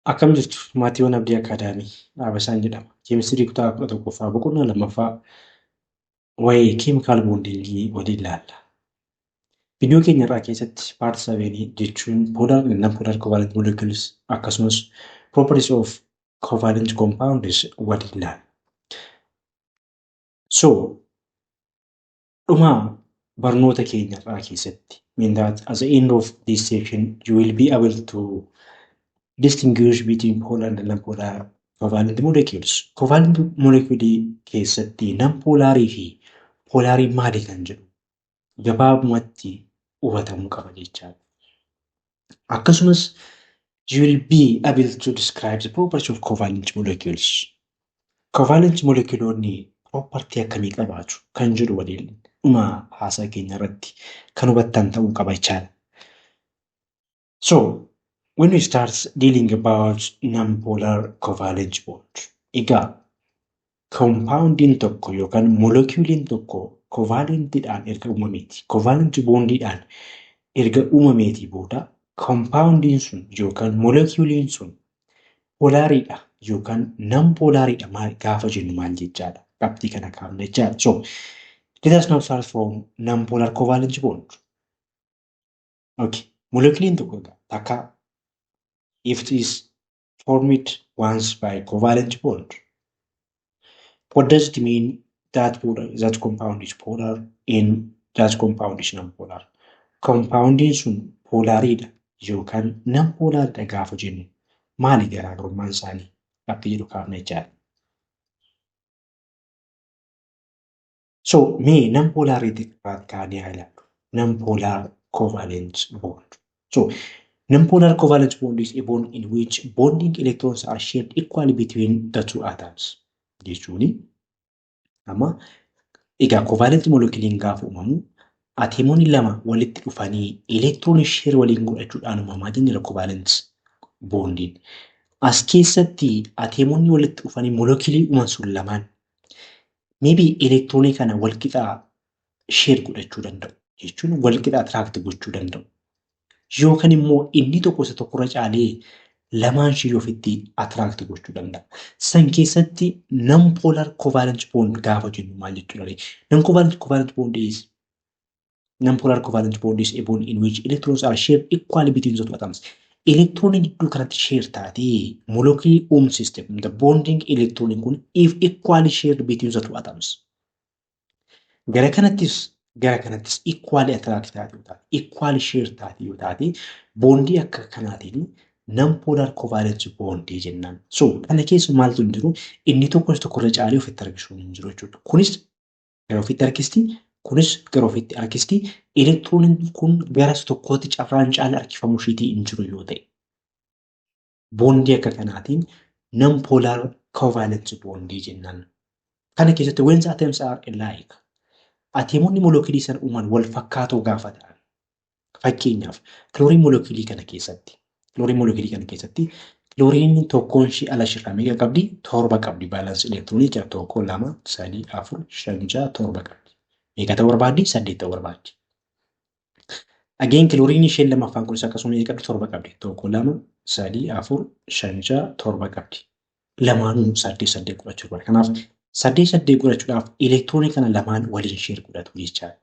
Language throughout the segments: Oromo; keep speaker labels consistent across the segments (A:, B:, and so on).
A: Akkam jirtu maatiiwwan Abdii Akaadaamii? Dhaabasaan jedhama. Keemistirii kutaa 11ffaa boqonnaa lammaffaa waa'ee chemical bondingii waliin ilaalla. Viidiyoo keenya irraa keessatti part 7 jechuun polar and non-polar covalent molecules akkasumas properties of covalent compounds waliin ilaalla. So, dhuma barnoota keenya irraa keessatti, mean that at the end of this section you will be able to distinguish between polar and non-polar covalent molecules. Covalent molecule keessatti non-polarii fi polarii maali kan jedhu gabaabumatti hubatamuu qaba jechaadha. Akkasumas you will be able to describe the properties of covalent molecules. Covalent moleculoonni property akkamii qabaatu kan jedhu waliin dhuma haasaa keenya irratti kan hubattan ta'uu qaba jechaadha. So, when we start dealing about non-polar covalent bond, egaa compoundiin tokko yookaan moleculiin tokko covalentidhaan erga uumameeti, covalent bondiidhaan erga uumameetii booda, compoundiin sun yookaan moleculiin sun polariidha yookaan non-polariidha maal gaafa jennu maal jechaadha? Qabxii kana kaafna jechaadha. So, let us now start from non-polar covalent bond. Okay. Moleculiin tokko egaa takka if it is formed once by covalent bond, what does it mean that polar, that compound is polar and that compound is non-polar? Compoundiin sun polariidha yookaan non-polariidha gaafa jennu maali garaagarummaan isaanii qabxii jedhu kaafna jechaadha. So, mee non-polarity irraa kaanee haa ilaallu. Non-polar covalent bond. So, non-polar covalent bond is a bond in which bonding electrons are shared equally between the two atoms. Jechuuni amma egaa covalent moleculiin gaafa uumamu ateemonni lama walitti dhufanii elektiroonii share waliin godhachuudhaan uumamaa jenneera covalent bondiin. As keessatti ateemonni walitti dhufanii moleculii uuman sun lamaan maybe elektiroonii kana wal qixaa share godhachuu danda'u jechuun wal qixa attract gochuu danda'u. Yookaan immoo inni tokko isa tokkorra caalee lamaan ishee ofitti attract gochuu danda'a. San keessatti non-polar covalent bond gaafa jennu maal jechuudha? Non-covalent bond is non-polar covalent bond is a bond in which electrons are shared equally between the two atoms. Elektirooniin gidduu kanatti share taatee molekulii uumsiste, the bonding electron kun if equally shared between the two atoms. Gara kanattis equally attract taate yoo taate, equally share taate yoo taate, bondii akka kanaatiin non-polar covalent bondii jennaan. So kana keessa maaltu hin jiru? Inni tokkos tokkorra caalee ofitti harkisuun hin jiru jechuudha. Kunis gara ofitti harkisti, kunis gara ofitti harkisti. Elektirooniin kun gara tokkootti carraan caala harkifamuu isheetii hin jiru yoo ta'e, bondii akka kanaatiin non-polar covalent bondii jennaan. Kana keessatti when the atoms are alike, ateemonni molekulii sana uuman wal fakkaatoo gaafa ta'an. Fakkeenyaaf kilooriin molekulii kana keessatti kilooriin tokkoon ishee ala ishirraa meeqa qabdi? Torba qabdi. Valence elektiroonii jira: tokko, lama, sadii, afur, shan, ja'a, torba qabdi. Meeqa ta'uu barbaaddi? Saddeet ta'uu barbaaddi. Again, kilooriin isheen lammaffaan kunis akkasuma meeqa qabdi? Torba qabdi. Tokko, lama, sadii, afur, shan, ja'a, torba qabdi. Lamaanuu saddeet saddeet godhachuu barbaada. Kanaaf saddeet saddeet godhachuudhaaf elektiroonii kana lamaan waliin share godhatu jechaadha.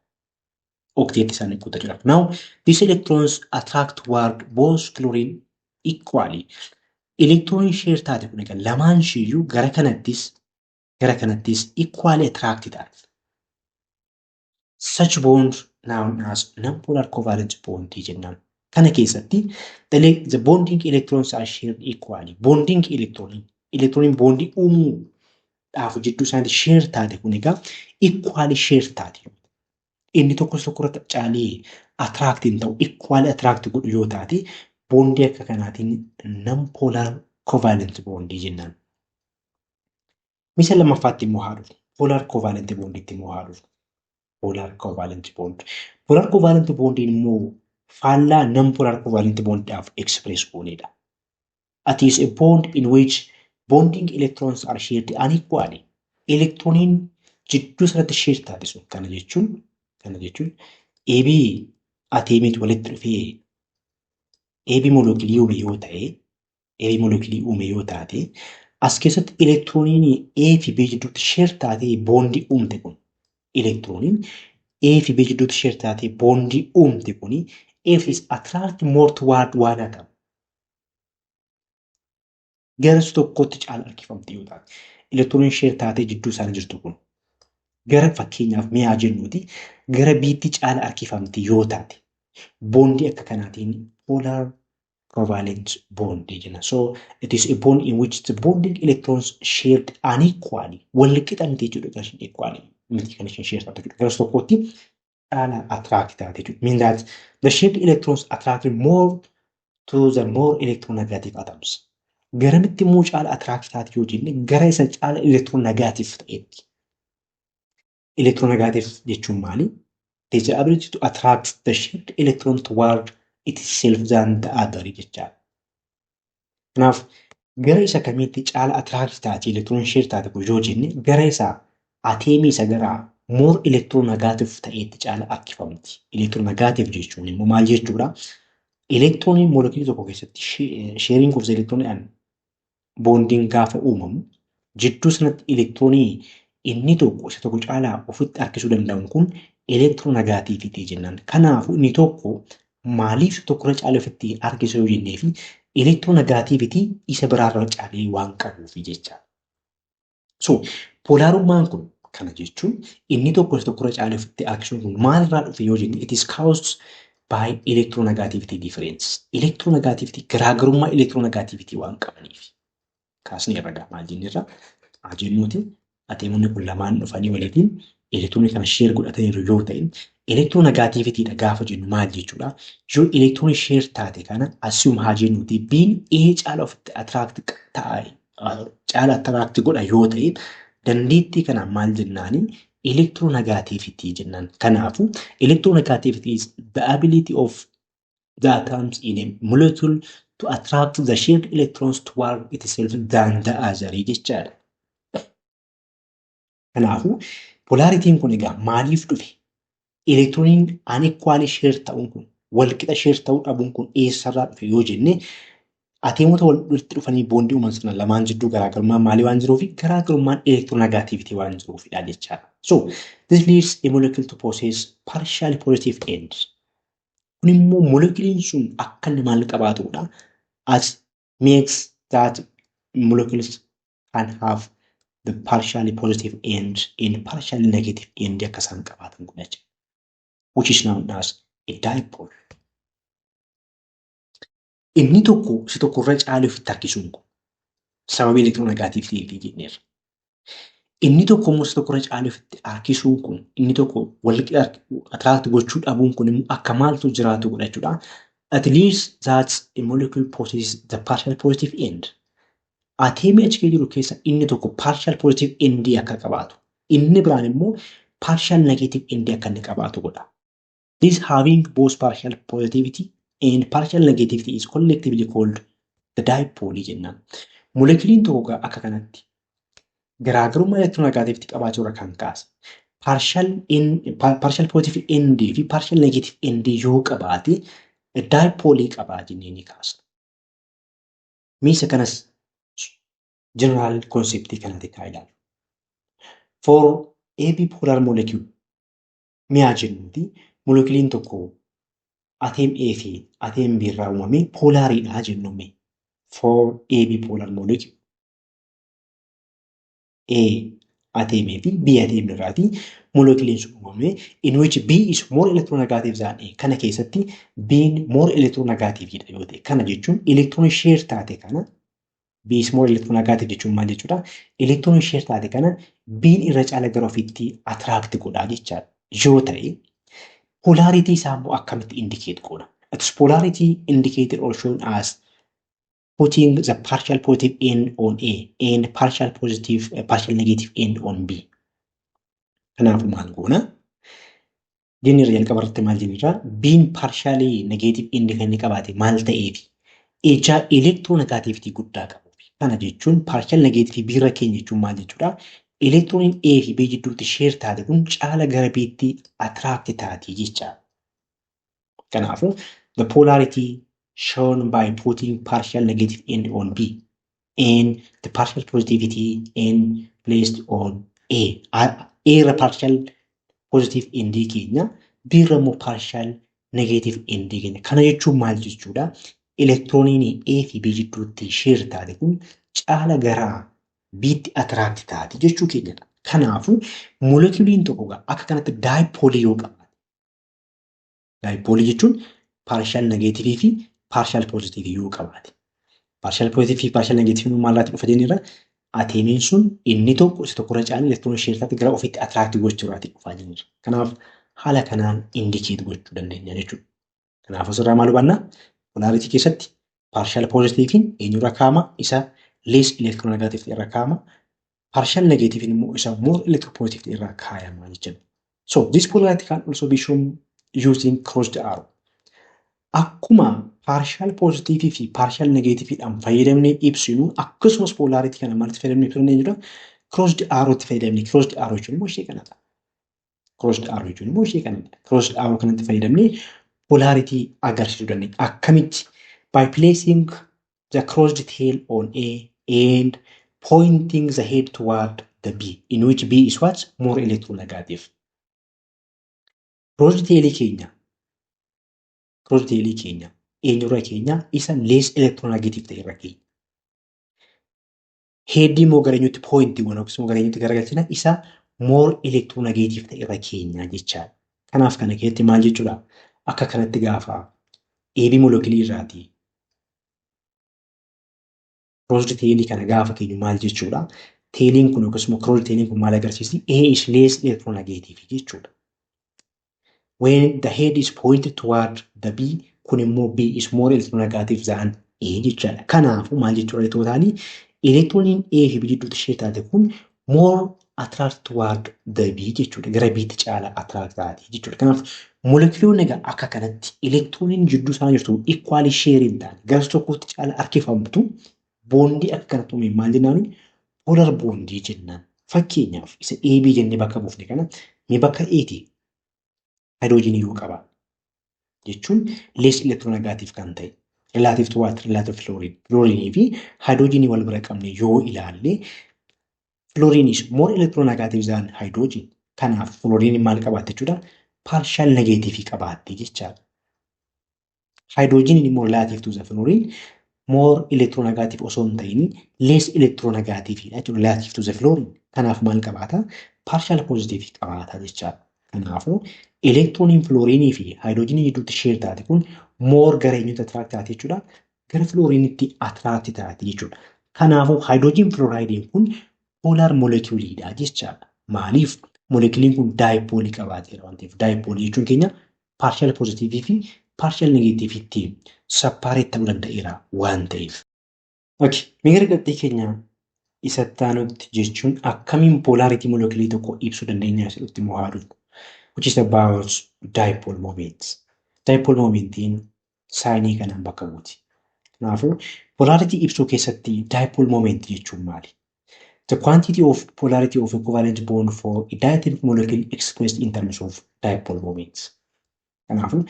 A: Octet isaanii guuttachuudhaaf. Now, these electrons attract toward both chlorine equally. Elektirooniin share taate kun egaa lamaan isheeyyuu gara kanattis equally attract taati. Such bond known as non-polar covalent bond jennaan. Kana keessatti the bonding electrons are shared equally. Bonding elektirooniin bondii uumuudhaaf jidduu isaaniitti share taate kun egaa equally share taate. Inni tokkos tokkorratti caalee attract hin ta'u, equally attract godhu yoo taate, bondii akka kanaatiin non-polar covalent bondii jennaan. Misa lammaffaatti immoo haa dhufu. Polar covalent bondiitti immoo haa dhufu. Polar covalent bond. Polar covalent bondiin immoo faallaa non-polar covalent bondiidhaaf express goonedha. It is a bond in which bonding electrons are shared unequally. Elektirooniin jidduu sanatti share taate sun, kana jechuun AB ateemiitu walitti dhufee AB molekulii uume yoo ta'e AB moleculii uume yoo taate, as keessatti elektirooniin A fi B jidduutti share taatee bondii uumte kun, elektirooniin A fi B jidduutti share taatee bondii uumte kuni, if is attract more toward one atom, gara tokkotti caala harkifamte yoo taate, elektirooniin share taatee jidduu isaanii jirtu kun gara, fakkeenyaaf mi'aa jennuuti, gara B'tti caala harkifamte yoo taate, bondii akka kanaatiin polar covalent bond jenna. So it is a bond in which the bonding electrons shared unequally. Wal qixa miti jechuudha, kan isheen equally miti kan isheen share taate jechuudha. Gara tokkotti caala attract taate jechuudha. Mean that the shared electrons attract more to the more electronegative atoms. Garamitti immoo caala attract taate yoo jenne, gara isa caala electronegative ta'etti. Electronegative jechuun maali? It is the ability to attract the shared electron toward itself than the other jechaadha. Kanaaf gara isa kamiitti caala attract taate elektiroon share taate kun yoo jenne, gara isa ateemii isa gara more electronegative ta'etti caala harkifamti. Electronegative jechuun immoo maal jechuudha? Elektirooniin molekulii tokko keessatti sharing of elektirooniidhaan bondiin gaafa uumamu, jidduu sanatti elektiroonii inni tokko isa tokko caalaa ofitti harkisuu danda'u kun electronegativity jennaan. Kanaafuu inni tokko maaliif tokkorra caalee ofitti harkisuu yoo jennee fi electronegativity isa biraarra caalee waan qabuufi jecha. So polaarummaan kun, kana jechuun inni tokko isa tokkorra caalee ofitti harkisuun kun maalirraa dhufe yoo jenne, it is caused by electronegativity difference. Electronegativity, garaagarummaa electronegativity waan qabaniif. Kaasni irra gaa maal jennirra haa jennuuti, ateemonni kun lamaan dhufanii waliitiin elektiroonii kana share godhataniiru yoo ta'e, electronegativitydha gaafa jennu maal jechuudha? Yoo elektiroonii share taate kana assume haa jennuuti, B'n A caala ofitti attract ta'a, caala attract godha yoo ta'e, dandeettii kanaan maal jennaani? Electronegativity jennaan. Kanaafuu electronegativity is the ability of the atoms in a molecule to attract the shared electrons toward itself than the other jechaadha. Kanaafuu polarityn kun egaa maaliif dhufe? Elektirooniin unequally share ta'uun kun, walqixa share ta'uu dhabuun kun eessarraa dhufe yoo jenne, ateemota walitti dhufanii bondii uuman sana lamaan jidduu garaagarummaan maalii waan jiruufi? Garaagarummaan electronegativity waan jiruufidha jechaadha. So this leads a molecule to possess partially positive ends. Kun immoo moleculiin sun akka inni maal qabaatudha? As makes that molecules can have the partially positive end and partially negative end akka isaan qabaatan godha jechuudha. Which is known as a dipole. Inni tokko isa tokko irra caalee ofitti harkisuun kun sababii electronegativity jenneerra. Inni tokko immoo isa tokko irra caalee ofitti harkisuun kun, inni tokko walqixa attract gochuu dhabuun kun immoo akka maaltu jiraatu godha jechuudha. At least that a molecule possesses the partial positive end. Ateemii achi keessa jiru keessa inni tokko partial positive end akka qabaatu, inni biraan immoo partial negative end akka inni qabaatu godha. This having both partial positivity and partial negativity is collectively called the dipole jennaan. Moleculiin tokko akka kanatti garaagarummaa electronegativity qabaachuu irra kan kaase partial positive end fi partial negative end yoo qabaate, dipole qabaa jennee ni kaasna. Miisa kanas general conceptii kanatti haa ilaallu. For AB polar molecule mi'aa jennuuti, moleculiin tokko ateem A fi ateem B irraa uumamee polariidha jennume. For AB polar molecule, A ateemii fi B ateemii irraati moleculiin sun uumame, in which B is more electronegative than A. Kana keessatti B'n more electronegative dha yoo ta'e, kana jechuun electron share taate kana, B is more electronegative jechuun maal jechuudha? Electron share taate kana B'n irra caala gara ofiitti attract godha jechaadha yoo ta'e, polarity isaa immoo akkamitti indicate goona? Its polarity indicated or shown as putting the partial positive end on A and partial negative end on B. Kanaafuu maal goona? Jennirra jalqaba irratti maal jennirra? B'n partially negative end kan inni qabaate maal ta'eefi? Ija electronegativity guddaa qabuufi. Kana jechuun partial negative B irra keenya jechuun maal jechuudha? Elektirooniin A fi B jidduutti share taate kun caala gara B'tti attract taati jechaadha. Kanaafuu the polarity shown by putting partial negative end on B and the partial positivity end placed on A. A irra partial positive end keenya, B irra immoo partial negative end keenya. Kana jechuun maal jechuudha? Elektirooniin A fi B jidduutti share taate kun caala gara B'tti attract taate jechuu keenyadha. Kanaafuu moolekuliin tokko akka kanatti dipoleii yoo qabaate, dipoleii jechuun partial negativeii fi partial positiveii yoo qabaate. Partial positiveii fi partial negativeii maal irratti dhufa jennirra? Atomiin sun inni tokko isa tokkorra caalee elektiroonii share taate gara ofiitti attract gochuudhaati dhufaa jennirra. Kanaaf haala kanaan indicate gochuu dandeenya jechuudha. Kanaaf asirraa maal hubanna? Polarity keessatti partial positiveiin eenyurra kaa'ama? Isa less electronegative irra kaa'ama. Partial negativeiin immoo isa more electropositive irra kaayama jechuudha. So this polarity can also be shown using crossed arrow. Akkuma partial positiveii fi partial negativeiidhaan fayyadamnee ibsinu, akkasumas polarity kana maalitti fayyadamnee ibsuu dandeenya jechuudha? Crossed arrowtti fayyadamnee. Crossed arrow jechuun immoo ishee kanadha. Crossed arrow jechuun immoo ishee kanadha. Crossed arrow kanatti fayyadamnee polarity agarsiisuu dandeenya. Akkamitti? By placing the crossed tail on A and pointing the head toward the B, in which B is what? More electronegative. Crossed tailii keenya eenyurra keenya? Isa less electronegative ta'e irra keenya. Headii immoo gara eenyutti pointiiwwan yookiis immoo gara eenyutti garagalchina? Isa more electronegative ta'e irra keenya jechaadha. Kanaaf kana keessatti maal jechuudha? Akka kanatti gaafa AB moleculii irraati crossed tailii kana gaafa keenyu maal jechuudha? Tailiin kun yookiis immoo crossed tailiin kun maal agarsiisti? A is less electronegative jechuudha. When the head is pointed toward the B, kun immoo B is more electronegative than A jechaadha. Kanaafuu maal jechuudha? Totalii elektirooniin A fi B jidduutti ishee taate kun more attract toward the B jechuudha. Gara B'tti caala attract taate jechuudha. Kanaaf molekiloonni egaa akka kanatti elektirooniin jidduu isaan jirtu equally share hin taane gara tokkotti caala harkifamtu bondii akka kanatti uume maal jennaani? Polar bondii jennaan. Fakkeenyaaf isa AB jennee bakka buufne kana mee bakka A'ti haayidroojinii yoo qaba jechuun less electronegative kan ta'e relative to what? Relative fluorine. Fluorinii fi haayidroojinii wal bira qabne yoo ilaalle, fluorine is more electronegative than hydrogen. Kanaaf fluorine maal qabaatte jechuudha? Partial negative qabaatte jechaadha. Hydrogen immoo relative to the fluorine more electronegative osoo hin ta'in less electronegative dha jechuudha relative to the fluorine. Kanaaf maal qabaata? Partial positive qabaata jechaadha. Kanaafuu elektirooniin fluorinii fi haayidroojinii gidduutti share taate kun more gara eenyutti attract taate jechuudha? Gara fluorinitti attract taate jechuudha. Kanaafuu hydrogen fluorideiin kun polar moleculeiidha jechaadha. Maaliif? Moleculeiin kun dipoleii qabaateera waan ta'eef. Dipoleii jechuun keenya partial positiveii fi partial negativeiitti separate ta'uu danda'eera waan ta'eef. Okay, mee gara qabxii keenya isatti aanutti jechuun akkamiin polarity moleculeii tokko ibsuu dandeenya jedhutti immoo haa dhufnu. Which is about dipole moment. Dipole momentiin signii kanaan bakka buuti. Kanaafuu polarity ibsuu keessatti dipole moment jechuun maali? The quantity of polarity of a covalent bond for a diatomic molecule expressed in terms of dipole moments. Kanaafuu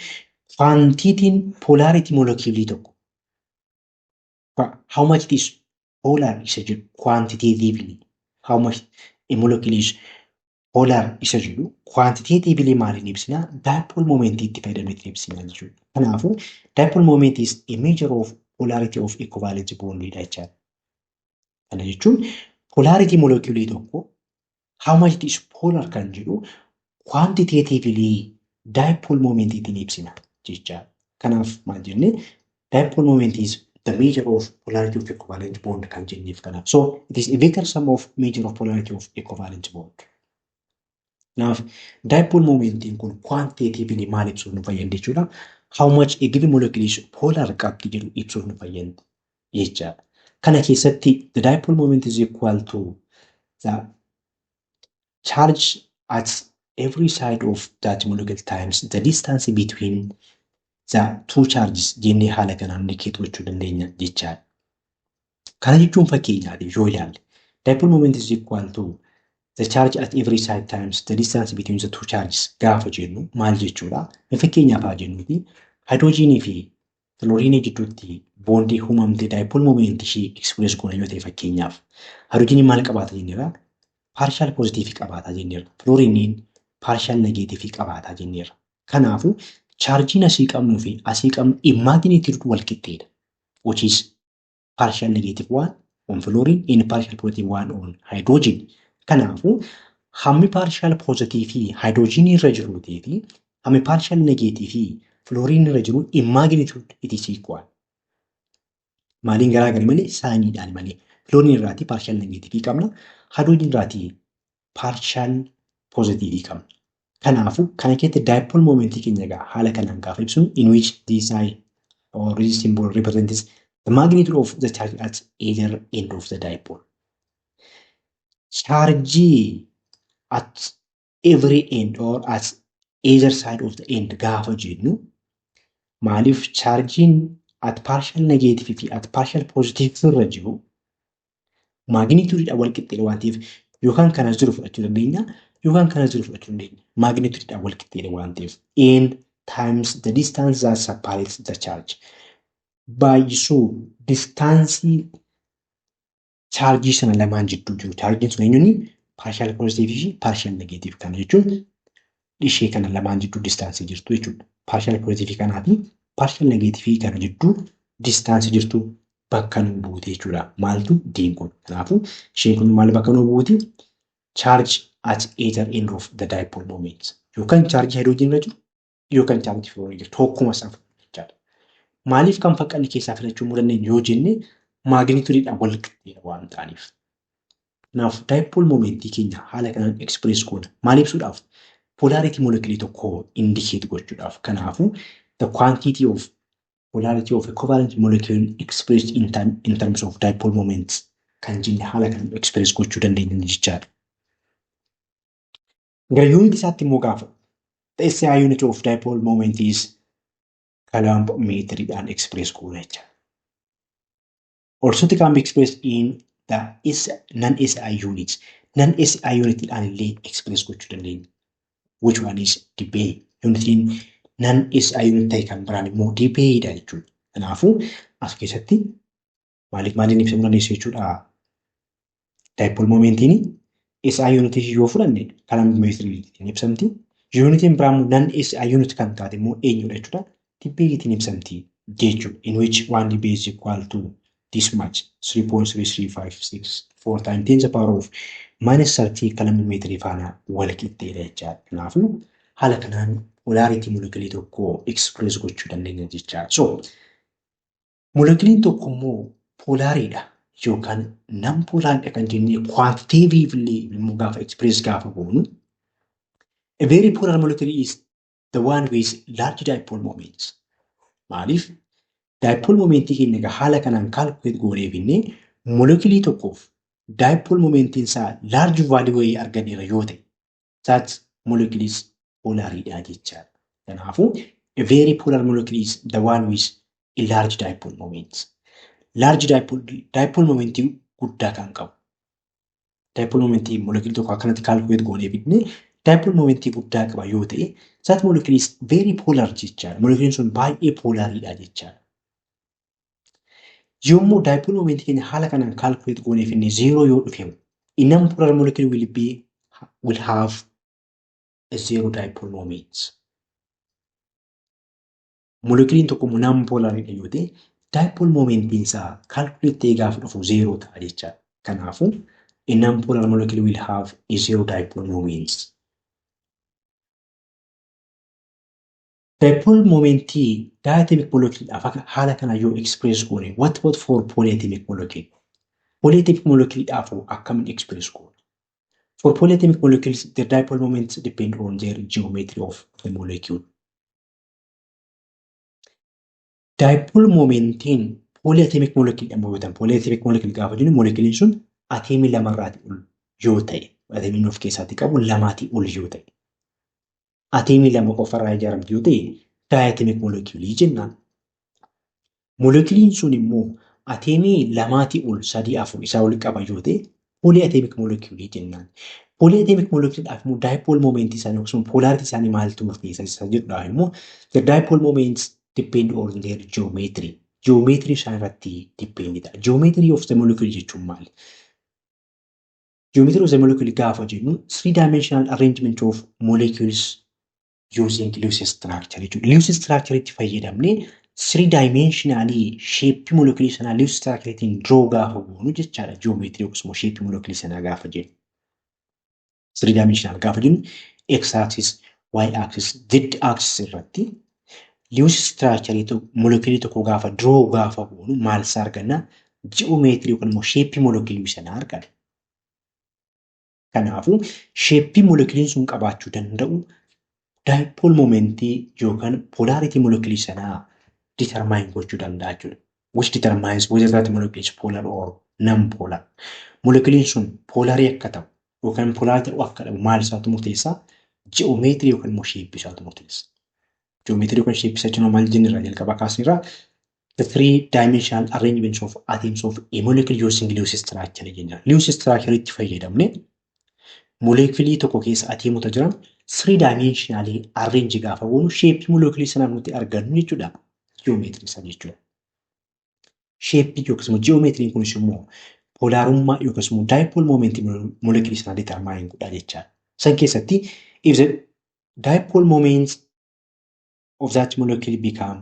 A: quantityin polarity moleculeii tokko how much it is polar isa jedhu, quantitatively how much a molecule is polar isa jedhu quantitatively maaliin ibsina? Dipole moment itti fayyadamnee ibsina jechuudha. Kanaafuu dipole moment is a measure of polarity of a covalent bond dha jechaadha. Kana jechuun polarity moleculeii tokko how much it is polar kan jedhu quantitatively dipole moment ittiin ibsina jechaadha. Kanaaf maal jennee? Dipole moment is the measure of polarity of a covalent bond kan jenneef kanaaf. So it is a vector sum of measure of polarity of a covalent bond. Kanaaf dipole momentiin kun quantitatively maal ibsuuf nu fayyaddi jechuudha? How much a given molecule is polar qabdi jedhu ibsuuf nu fayyaddi jechaadha. Kana keessatti the dipole moment is equal to the charge at every side of that molecule times the distance between the two charges jennee haala kanaan indicate gochuu dandeenya jechaadha. Kana jechuun fakkeenyaaf yoo ilaalle, dipole moment is equal to the charge at every side times the distance between the two charges gaafa jennu maal jechuudha? Fakkeenyaaf haa jennuuti haayidroojinii fi Fluoriinii gidduutti bondii uumamte dipole moment ishee express goona yoo ta'e, fakkeenyaaf haayidroojiniin maal qabaata jenneerra? Partial positive qabaata jenneerra. Fluoriiniin partial negative qabaata jenneerra. Kanaafuu chaarjiin asii qabnuu fi asii qabnu in magnitude wal qixxeedha. Which is partial negative 1 on fluorine and partial positive 1 on hydrogen. Kanaafuu hammi partial positive hydrogen irra jiruutii fi hammi partial negative fluorine irra jiru in magnitude it is equal. Maaliin garaagari malee? Signiidhaan malee. Fluorine irraatii partial negative qabna. Hydrogen irraatii partial positive qabna. Kanaafuu kana keessatti dipole momentii keenya egaa haala kanaan gaafa ibsinu, in which this I or this symbol represents the magnitude of the charge at either end of the dipole. Chaarjii at every end or at either side of the end gaafa jennu, maaliif chaarjiin at partial negative fi at partial positive irra jiru magnitude wal qixxeedha waan ta'eef, yookaan kanas jiru fudhachuu dandeenya, yookaan kanas jiru fudhachuu dandeenya, magnitude wal qixxeedha waan ta'eef, and times the distance that separates the charge, baay'isuu distaansii chaarjii sana lamaan jidduu jiru. Chaarjiin sun eenyuuni? Partial positive fi partial negative. Kana jechuun ishee kana lamaan jidduu distaansii jirtu jechuudha. Partial positive kanaa fi partial negative kana jidduu distaansii jirtu bakka nu buute jechuudha. Maaltu? Diin kun. Kanaafuu isheen kun maal bakka nu buuti? Charge at either end of the dipole moment. Yookaan chaarjii haayidroojinii irra jiru yookaan chaarjii filoorii jiru tokkuma isaa jechaadha. Maaliif kan faqqanni keessaa filachuu dandeenya yoo jenne, magnitudeiidhaan wal qixxeedha waan ta'aniif. Kanaaf dipole momentii keenya haala kanaan express goona. Maal ibsuudhaaf? Polarity molecular tokko indicate gochuudhaaf. Kanaafuu the quantity of polarity of a covalent molecule expressed in terms of dipole moments kan jenne haala kanaan express gochuu dandeenya jechaadha. Gara unit isaatti immoo gaafa, the SI unit of dipole moment is coulomb meetiriidhaan express goona jechaadha. Also it can be expressed in the non-SI units. Non-SI unitidhaan illee express gochuu dandeenya. Which one is Debye? Unitiin non-SI unit ta'e kan biraan immoo Debyeedha jechuudha. Kanaafuu as keessatti maaliif maaliin ibsamuu dandeessu jechuudha? Dipole momentiin SI unit yoo fudhanne coulomb meetiriitiin ibsamti. Unitiin biraa immoo non-SI unit kan taate immoo eenyudha jechuudha? Debyeetiin ibsamti jechuudha. In which one debye is equal to this much, 3.33564 times 10 the power of minus 30 coulomb meetirii faana wal qixxeedha jechaadha. Kanaafuu haala kanaan polarity molekulii tokko express gochuu dandeenya jechaadha. So molekuliin tokko immoo polariidha yookaan non polariidha kan jennee quantitatively immoo gaafa express gaafa goonu, a very polar molecule is the one with large dipole moments. Maaliif? Dipole momentii keenya egaa haala kanaan calculate goonee finnee molekulii tokkoof dipole momentiin isaa large value wayii arganneera yoo ta'e, that molecule is polariidha jechaadha. Kanaafuu a very polar molecule is the one with a large dipole moment. Large dipole momentii guddaa kan qabu. Dipole momentii molekulii tokko akkanatti calculate goonee fidnee dipole momentii guddaa qaba yoo ta'e, that molecule is very polar jechaadha. Moleculiin sun baay'ee polariidha jechaadha. Yommuu dipole momentii keenya haala kanaan calculate goonee fidnee zero yoo dhufe, a non-polar molecule will have a zero dipole moment. Moleculiin tokko immoo non-polariidha yoo ta'e, dipole momentiin isaa calculate ta'ee gaafa dhufu zero ta'a jechaadha. Kanaafuu a non-polar molecule will have a zero dipole moment. Dipole momentii diatomic moleculeidhaaf haala kana yoo express goone, what about for polyatomic molecule? Polyatomic moleculeidhaaf akkamiin express goone? For polyatomic molecules, their dipole moments depend on their geometry of the molecule. Dipole momentiin polyatomic molecule dha yoo ta'an, polyatomic molecule gaafa jennu moleculiin sun ateemii lamarraatii ol yoo ta'e, ateemiin of keessaatti qabu lamaatii ol yoo ta'e, ateemii lama qofarraa ijaaramte yoo ta'e, diatomic molecule jennaan. Moleculiin sun immoo ateemii lamaatii ol, sadii, afur isaa ol qaba yoo ta'e, polyatomic molecule jennaan. Polyatomic moleculeidhaaf immoo dipole momentii isaanii akkasuma polarity isaanii maaltu murteessa isa jedhudhaaf immoo, the dipole moments Depend on their geometry. Geometry isaan irratti depend ta'a. Geometry of the molecule jechuun maali? Geometry of the molecule gaafa jennu, three dimensional arrangement of molecules using Lewis structure jechuudha. Lewis structure itti fayyadamnee three dimensionally shape molecule sanaa Lewis structure ittiin draw gaafa goonu jechaadha. Geometry yookiis immoo shape molecule sanaa gaafa jennu. Three dimensional gaafa jennu, x axis, y axis, z axis irratti Lewis structure molecule tokko gaafa draw gaafa goonu maal isaa arganna? Geometry yookaan immoo shape molecule sanaa arganna. Kanaafuu shape moleculiin sun qabaachuu danda'u dipole momentii yookaan polarity molecule sanaa determine gochuu danda'a jechuudha. Which determines whether that molecule is polar or non-polar. Moleculiin sun polarii akka ta'u yookaan polar ta'uu akka dhabu maal isaatu murteessaa? Geometry yookaan immoo shape isaatu murteessa. Geometry yookaan shape isaa jechuun maal jennirraa jalqabaa kaasnirraa? The three dimensional arrangements of atoms of a molecule using Lewis structure jenna. Lewis structure itti fayyadamne moleculii tokko keessa atoomota jiran three dimensionally arrange gaafa goonu shape moleculii sanaaf nuti argannu jechuudha. Geometry isaa jechuudha. Shape yookiis immoo geometriin kunis immoo polaarummaa yookiis immoo dipole momentii moleculii sanaa determine godha jechaadha. San keessatti if the dipole moment of that molecule become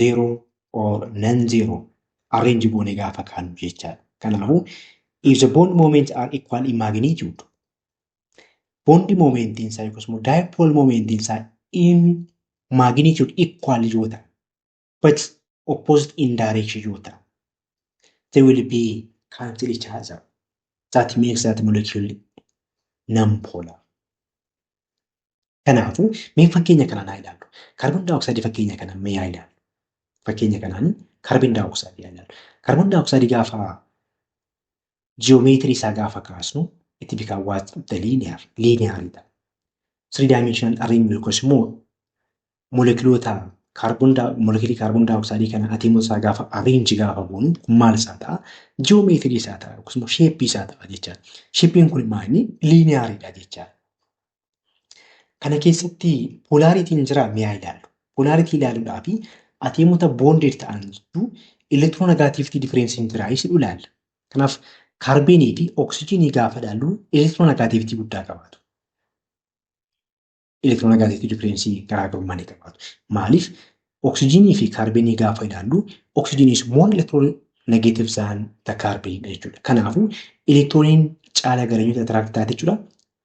A: zero or non-zero arrange goone gaafa kaanu jechaadha. Kanaafuu if the bond moments are equal in magnitude, bond momentiin isaa yookiis immoo dipole momentiin isaa in magnitude equal yoo ta'e but opposite in direction yoo ta'e, they will be cancel each other. That makes that molecule non-polar. Kanaafuu mee fakkeenya kana naa ilaallu. Carbon dioxide fakkeenya kana mee haa ilaallu. Fakkeenya kanaan carbon dioxide haa ilaallu. Carbon dioxide gaafa geometry isaa gaafa kaasnu, itti become what? The linear. Linearidha. Three dimensional arrangement yookiis immoo molekiloota carbon moleculii carbon dioxide kana atoomota isaa gaafa arrange gaafa goonu kun maal isaa ta'a? Geometry isaa ta'a yookiis immoo shape isaa ta'a jechaadha. Shapeiin kun maali? Linearidha jechaadha. Kana keessatti polarityn jira mee haa ilaallu. Polarity ilaaluudhaaf atoomota bonded ta'an jidduu electronegativity differenceiin jira isin ilaalla. Kanaaf kaarbeenii fi oksijiinii gaafa ilaallu electronegativity guddaa qabaatu. Electronegativity difference garaagarummaa ni qabaatu. Maaliif? Oksijiinii fi kaarbeenii gaafa ilaallu, oxygen is more electronegative than the carbon jechuudha. Kanaafuu elektirooniin caalaa gara eenyuutti attract taate jechuudha?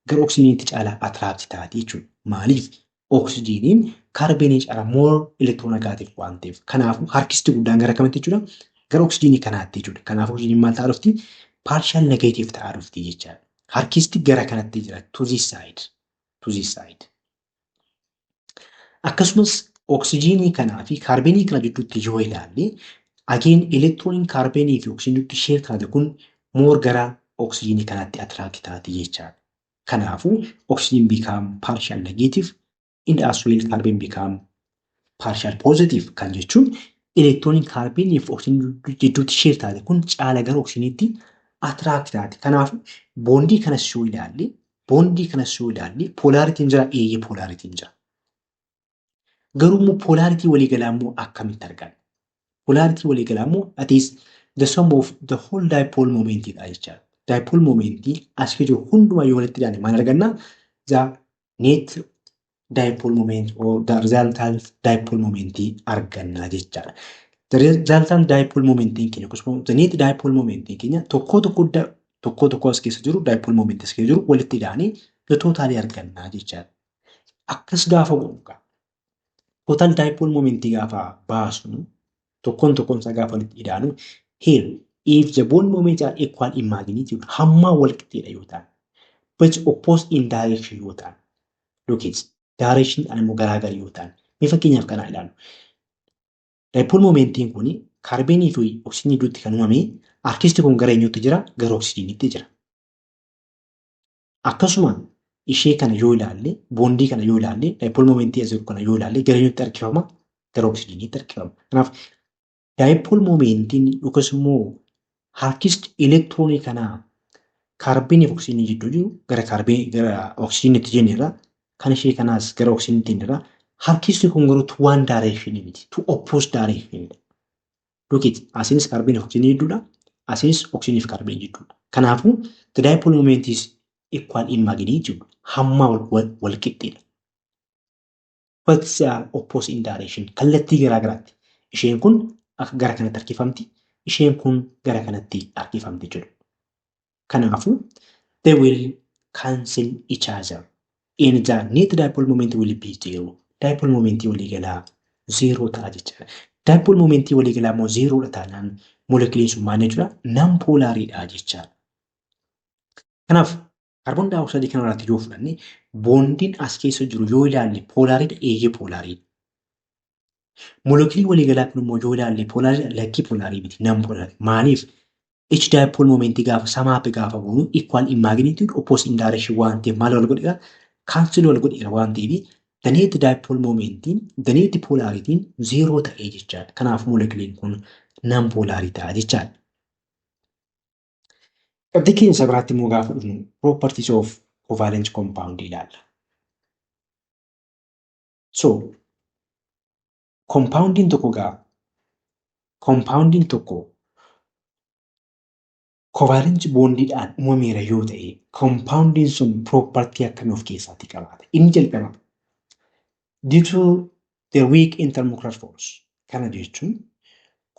A: Gara oksijiiniitti caalaa attract taate jechuudha. Maaliif? Oksijiiniin kaarbeenii caalaa more electronegative waan ta'eef. Kanaafuu harkisti guddaan gara kamitti jechuudha? Gara oksijiinii kanaatti jechuudha. Kanaafuu oksijiiniin maal ta'aa dhufti? Partial negative ta'aa dhufti jechaadha. Harkisti gara kanatti jira. To this side. To this side. Akkasumas oksijiinii kanaa fi kaarbeenii kana gidduutti yoo ilaalle, again elektirooniin kaarbeenii fi oksijiinii gidduutti share taate kun more gara oksijiinii kanaatti attract taati jechaadha. Kanaafuu oxygen become partial negative and as well carbon become partial positive kan jechuun elektirooniin kaarbeenii fi oksijiinii gidduutti share taate kun caala gara oksijiiniitti attract taati. Kanaafuu bondii kanas yoo ilaalle polarityn jira, eeyyee, polarityn jira. Garuu immoo polarity waliigalaa immoo akkamitti arganna? Polarity waliigalaa immoo that is the sum of the whole dipole moment dha jechaadha. Dipole moment as jiru hundumaa yoo walitti ilaalle maal arganna? The net dipole moment or the resultant dipole moment arganna jechaadha. The resultant dipole moment keenya akkasumas the net dipole moment keenya tokko tokko tokko tokko as keessa jiru dipole moment as keessa jiru walitti ilaalee the total arganna jechaadha. Akkas gaafa godhu, total dipole moment gaafa baasnu, tokkoon tokkoon isaa gaafa walitti ilaalu, here if the bond moments are equal in magnitude, hamma wal qixxeedha yoo ta'an but opposite in direction yoo ta'an, look it, direction immoo garaagara yoo ta'an, mee fakkeenyaaf kanaa ilaalu. Dipole momentiin kun kaarbeenii fi oksijiinii gidduutti kan uumame, harkisti kun gara eenyuutti jira? Gara oksijiiniitti jira. Akkasuma ishee kana yoo ilaalle, bondii kana yoo ilaalle, dipole momentii as jiru kana yoo ilaalle, gara eenyuutti harkifama? Gara oksijiiniitti harkifama. Kanaaf dipole momentiin yookiis immoo harkisti elektiroonii kanaa kaarbeenii fi oksijiinii gidduu jiru gara kaarbeenii gara oksijiiniitti jenneerra. Kan ishee kanaas gara oksijiiniitti jenneerra. Harkisni kun garuu to one direction miti. To oppose direction dha. Look it, asiinis kaarboonii fi oksijiinii jidduudha. Asiinis oksijiinii fi kaarboonii jidduudha. Kanaafuu the dipole moment is equal in magnitude. Hamma wal qixxeedha. But they are opposite in direction. Kallattii garaa garaatti. Isheen kun akka gara kanatti harkifamti. Isheen kun gara kanatti harkifamti jechuudha. Kanaafuu they will cancel each other. And the net dipole moment will be zero. Dipole momentii waliigalaa zero ta'a jechuudha. Dipole momentii waliigalaa immoo zerodha taanaan moolekiliin sun maal jechuudha? Non polariidha jechaadha. Kanaaf kaarboon daayooksaayidii kanarratti yoo fudhanne, boondiin as keessa jiru yoo ilaalle polariidha, eeyyee polariidha. Moolekilii waliigalaa kun immoo yoo ilaalle polariidha, lakkii, polarii miti, non polarii. Maaliif? Each dipole momentii gaafa sum up gaafa goonu equal in magnitude, opposite in direction waan ta'eef maal wal godheera? Cancel wal godheera waan ta'eef the net dipole momentiin, the net polaritiin zero ta'ee jechaadha. Kanaaf moolekiliin kun non polarii ta'a jechaadha. Qabxii keenya biraatti immoo gaafa dhufnu properties of covalent compound ilaalla. So compoundiin tokko covalent bondiidhaan uumameera yoo ta'e, compoundiin sun property akkamii of keessaatti qabaata? Inni jalqaba, due to the weak intermolecular force. Kana jechuun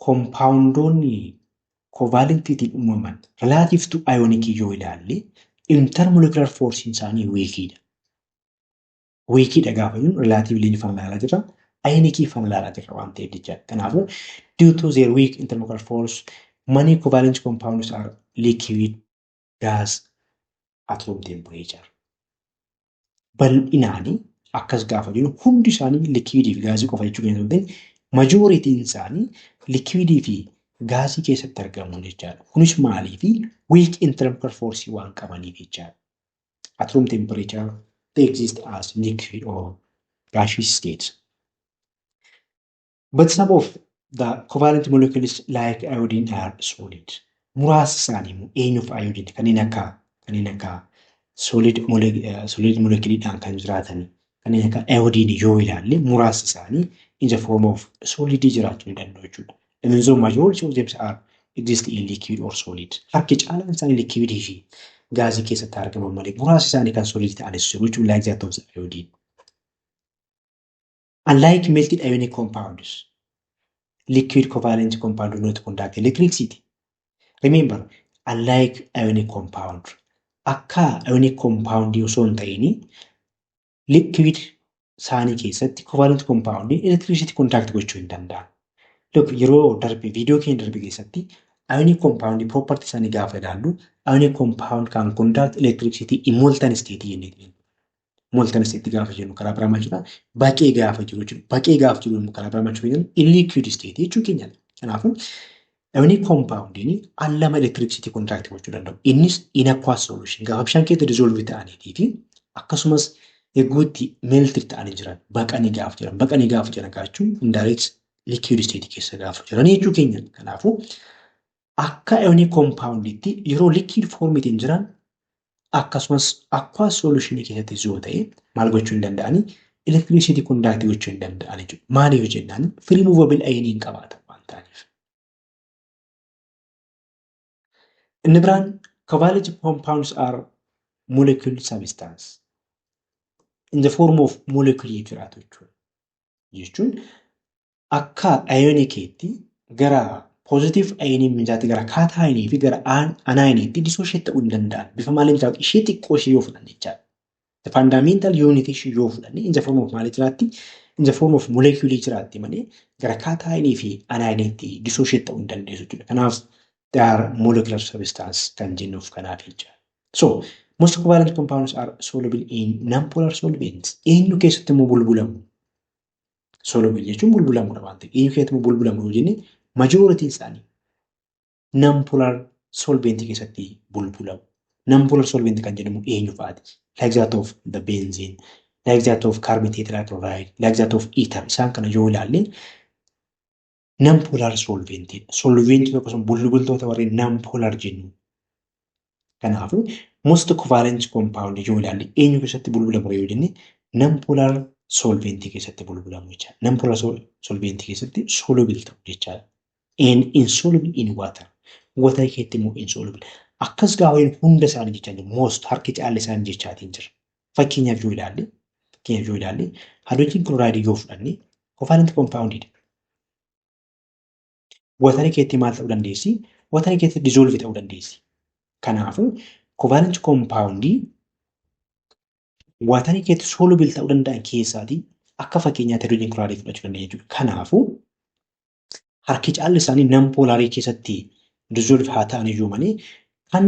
A: compoundoonni covalentiitiin uumaman relative to ionic yoo ilaalle intermolecular force isaanii weakiidha. Weakiidha gaafa jennu relatively faana ilaalaa jirra. Ionicii faana ilaalaa jirra waan ta'eef jechaadha. Kanaafuu due to their weak intermolecular force, many covalent compounds are liquid, gas at room temperature. Bal'inaanii akkas gaafa jennu hundi isaanii liquidii fi gaazii qofa jechuu keenya hin ta'in, majorityn isaanii liquidii fi gaazii keessatti argamu jechaadha. Kunis maaliifi? Weak intermolecular force waan qabaniif jechaadha. At room temperature they exist as liquid or gaseous states. But some of the covalent molecules like iodine are solid. Muraasa isaanii immoo eenyuuf iodine kanneen akka solid moleculeidhaan kan jiraatan kanneen akka iodine yoo ilaalle muraasa isaanii in the form of solid jiraachuu ni danda'u jechuudha. Even though majority of them are exist in liquid or solid. Harki caalaan isaanii liquidii fi gaazii keessatti argaman malee muraasa isaanii kan solid ta'anis jiru jechuudha, like that of the iodine. Unlike melted ionic compounds, liquid covalent compound do not conduct electricity. Remember, unlike ionic compound, akka ionic compound osoo hin ta'in liquid isaanii keessatti covalent compound electricity conduct gochuu hin danda'an. Look, yeroo darbe viidiyoo keenya darbe keessatti ionic compound property isaanii gaafa ilaallu ionic compound can conduct electricity in molten state jennee. Molten state gaafa jennu karaa biraa maal jechuudha? Baqee gaafa jiru jechuudha. Baqee gaafa jiru immoo karaa biraa maal jechuudha? In liquid state jechuu keenyadha. Kanaafuu ionic compoundiin al lama electricity conduct gochuu danda'u. Innis in aqueous solution gaafa bishaan keessa dissolve ta'aniitii fi akkasumas eegguutti melted ta'anii jiran, baqanii gaafa jiran. Baqanii gaafa jiran jechuun indirect liquid state keessa gaafa jiran jechuu keenya. Kanaafuu akka ionic compounditti yeroo liquid formitiin jiran akkasumas aqueous solution keessatti yoo ta'e maal gochuu hin danda'ani? Electricity conduct gochuu hin danda'an jechuudha. Maaliif jennaan free movable ion hin qabaatan waan ta'aniif. Inni biraan covalent compounds are molecule substance. In the form of molecule jiraatu jechuudha. Jechuun akka ioniceetti gara positive ionii mijaatti gara cationii fi gara anioniitti dissociate ta'uu hin danda'an. Bifa maaliin jiraatu? Ishee xiqqoo ishee yoo fudhanne jechaadha. The fundamental unit ishee yoo fudhanne in the form of maalii jiraatti? In the form of molecule jiraatti malee gara cationii fi anioniitti dissociate ta'uu hin dandeessu jechuudha. Kanaaf they are molecular substance kan jennuuf kanaaf jechaadha. So most covalent compounds are soluble in non-polar solvents. Eenyu keessatti immoo bulbulamu? Soluble jechuun bulbulamuudha waan ta'eef. Eenyu keessatti immoo bulbulamu yoo jenne majorityn isaanii non-polar solvent keessatti bulbulamu. Non-polar solvent kan jedhamu eenyu fa'aati? Like that of the benzene, like that of carbon tetrachloride, like that of ether. Isaan kana yoo ilaalle non-polar solventidha. Solventii tokko sun bulbultoota warreen non-polar jennu. Kanaafuu most covalent compound yoo ilaalle eenyu keessatti bulbulamu yoo jenne non-polar solventii keessatti bulbulamu jechaadha. Non polar solventii keessatti soluble ta'u jechaadha. And insoluble in water. Water keessatti immoo insoluble. Akkas gaafa hunda isaanii jechaa jiru. Most, harki caalli isaanii jechaatiin jira. Fakkeenyaaf yoo ilaalle, hydrogen chloride yoo fudhanne, covalent compoundidha. Waterii keessatti maal ta'uu dandeessi? Waterii keessatti dissolve ta'uu dandeessi. Kanaafuu covalent compoundii waterii keessatti soluble ta'uu danda'an keessaatii akka fakkeenyaatti hydrogen chloride fudhachuu dandeenya jechuudha. Kanaafuu harki caalli isaanii non polarii keessatti dissolve haa ta'an iyyuu malee, kan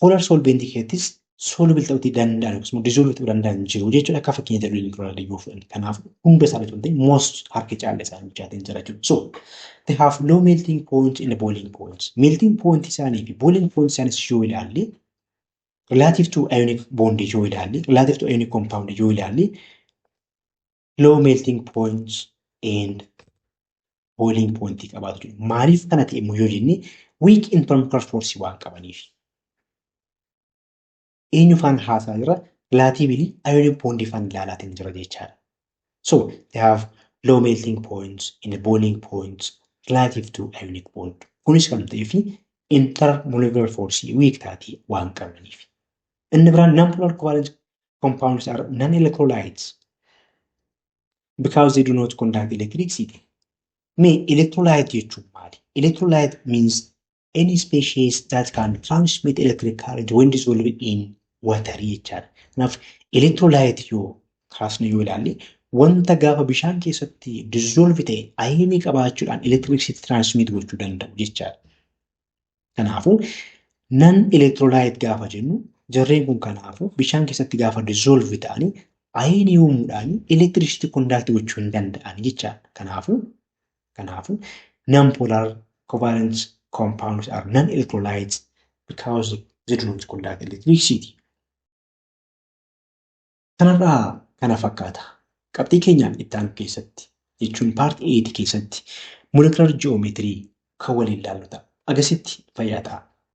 A: polar solventii keessattis soluble ta'uu danda'an akkasumas dissolve ta'uu danda'an jiru jechuudha, akka fakkeenyaatti hydrogen chloride yoo fudhanne. Kanaafuu hunda isaanii osoo hin ta'in most, harki caalli isaanii jechaatiin jira jechuudha. So they have low melting point and boiling points. Melting point isaanii fi boiling point isaanis yoo ilaalle, relative to ionic bond yoo ilaalle, relative to ionic compound yoo ilaalle, low melting points and boiling point qabaatu jechuudha. Maaliif kana ta'e immoo yoo jenne, weak intermolecular force waan qabaniif. Eenyu faana haasaa jira? Relatively ionic bond faana ilaalaatiin jira jechaadha. So they have low melting points and boiling points relative to ionic bond. Kunis kan ta'eef intermolecular force weak taatee waan qabaniif. Inni biraan, non-polar covalent compounds are non-electrolytes because they do not conduct electricity. Mee electrolyte jechuun maali? Electrolyte means any species that can transmit electric current when dissolved in water jechaadha. Kanaaf electrolyte yoo kaasne, yoo ilaalle, wanta gaafa bishaan keessatti dissolve ta'e ionii qabaachuudhaan electricity transmit gochuu danda'u jechaadha. Kanaafuu non electrolyte gaafa jennu, jarreen kun kanaafuu bishaan keessatti gaafa dissolve ta'anii ionii uumuudhaan electricity conduct gochuu hin danda'an jechaadha. Kanaafuu non polar covalent compounds are non-electrolytes because they do not conduct electricity. Kanarraa kana fakkaata. Qabxii keenyaan itti aanu keessatti, jechuun part 8 keessatti, molecular geometry kan waliin ilaallu ta'a. Agasitti fayyaa ta'a.